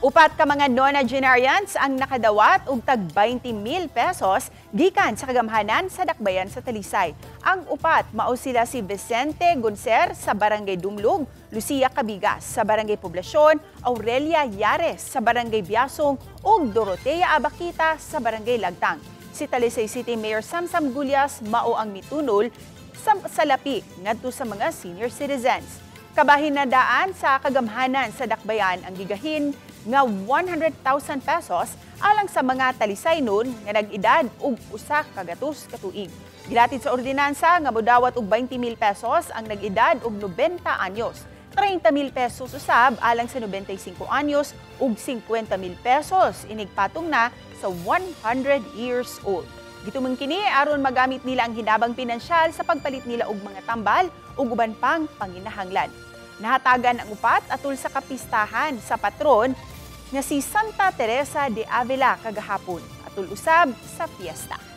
Upat ka mga nonagenarians ang nakadawat og tag 20,000 pesos gikan sa kagamhanan sa Dakbayan sa Talisay. Ang upat mao sila si Vicente Goncer sa Barangay Dumlog, Lucia Cabigas sa Barangay Poblacion, Aurelia Yares sa Barangay Biasong ug Dorotea Abakita sa Barangay Lagtang. Si Talisay City Mayor Samsam Gullas mao ang mitunol sa salapi ngadto sa mga senior citizens. Kabahin na daan sa kagamhanan sa Dakbayan ang gigahin nga 100,000 pesos alang sa mga Talisaynon nga nag-edad og 100 ka tuig. Gilatid sa ordinansa nga modawat og 20,000 pesos ang nag-edad og 90 anyos. 30,000 pesos usab alang sa 95 anyos ug 50,000 pesos inigpatong na sa 100 years old. Gitumang kini aron magamit nila ang hinabang pinansyal sa pagpalit nila og mga tambal ug uban pang panginahanglan. Nahatagan ang upat atul sa kapistahan sa patron nga si Santa Teresa de Avila kagahapon atul usab sa fiesta.